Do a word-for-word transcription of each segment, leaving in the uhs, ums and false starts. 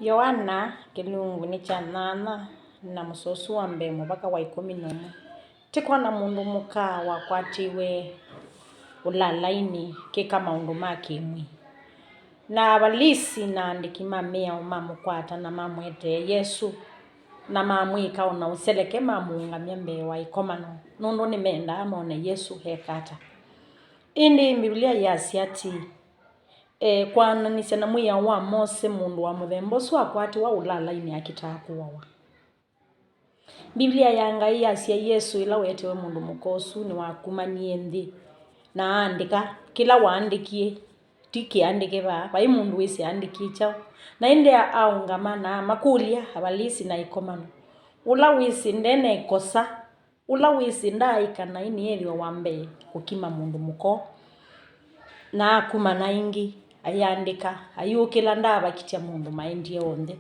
Yoana kĩlungu nĩ kya nyanya na mũsoa ũsu wa mbee mũvaka wa ĩkũmi na ũmwe. Tĩ kwona mũndũ mũka wakwatiwe ũlalainĩ kĩka maũndũ ma kĩmwĩĩ. Na avalisi na aandĩki ma mĩao mamũkwata na mamũetee Yesũ, na mamwĩka o na ũseleke, mamũũngamya mbee wa ĩkomano, nũndũ nĩmendaa mone Yesũ eka ata. Ĩndĩ Mbivilia yasya atĩĩ, e, kwĩananĩsya na mwĩao wa Mose, mũndũ wa mũthemba ũsu akwatiwa ũlalainĩ akitaa kũawa. Mbivilia ya Ngai yasya Yesũ ĩla wetewe mũndũ mũka ũsu nĩwakumanie nthĩ na aandĩka kĩla waandĩkie, ti kĩandĩke vaa, vai mũndũ wĩsĩ aandĩkie kyaũ. Na ĩndĩ a-, aũngama na amakũlya avalisi na ĩkomano, ũla wĩsĩ nde na ĩkosa, ũla wĩsĩ ndaaĩka naĩ nĩethĩwa wa mbee kũkima mũndũ mũka ũũ, na akumana ĩngĩ, ayĩandĩka, ayĩũkĩla, ndaavakitya mũndũ maendie onthe.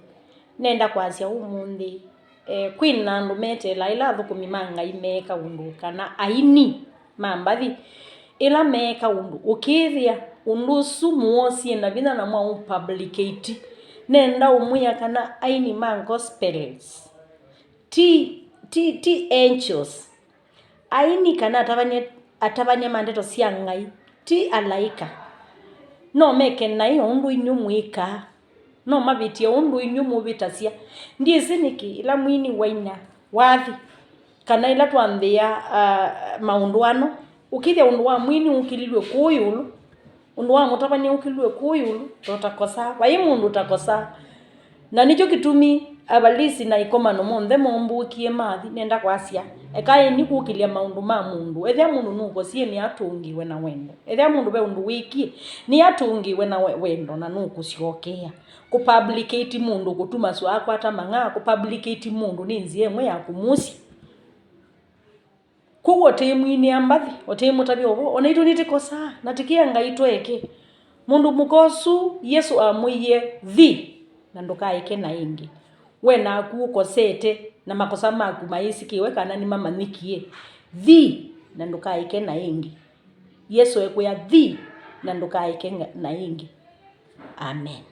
Nenda kwasya ũmũnthĩ, eh, kwĩ na andũ meteelaa ĩla athũkũmi ma Ngai meeka ũndũ, kana aini ma mbathi ĩla meeka ũndũ, ũkĩĩthĩa ũndũ ũsu mũwosie na vinya na mwaũpublicate. Nenda ũmwĩa kana aini ma gospels ti, ti, ti angels. Aini kana atavany'a, atavany'a ma ndeto sya Ngai ti alaĩka. No meke naĩ o ũndũ inyw'ĩ mwĩkaa. No mavĩtye o ũndũ inyw'ĩ mũvĩtasya. Ndyĩsĩ nĩkĩ ĩla mwini waina wathi, kana ĩla twanthĩa, ah, maũndũ ano, ũkĩthya ũndũ wa mwini ũkĩlilw'e kũũ ĩũlũ, ũndũ wa mũtavany'a ũkĩlilw'e kũũ ĩũlũ, tũtakosaa. Vai mũndũ ũtakosaa. Na nĩkyo kĩtumi avalisi na ĩkomano monthe moombũkie mathi. Nenda kwasya, ekaĩni kũkĩlya maũndũ ma mũndũ. Ethĩa mũndũ nũkosie, nĩatũngĩwe na wendo. Ethĩa mũndũ ve ũndũ wĩkie, nĩatũngĩwe na we-, wendo, na nũkũsyokea. Kũpublicate mũndũ kũtuma sua akwata mang'aa. Kũpublicate mũndũ nĩ nzĩa ĩmwe ya kũmũsya. Kwoou ũtĩmwinĩa mbathi, ũtĩmũtavya ũvoo, o naitũ nĩtĩkosaa, na tĩkĩa Ngai tũeke. Mũndũ mũka ũsu Yesũ amwĩie, thi, na ndũkaeke na ĩngĩ. We naku ũkosete, na makosa maku maĩsĩkĩwe kana nĩmamanyĩkie. Thi, na ndũkaeke na ĩngĩ. Yesũ ekwĩa, thi, na ndũkaeke na ĩngĩ. Amen.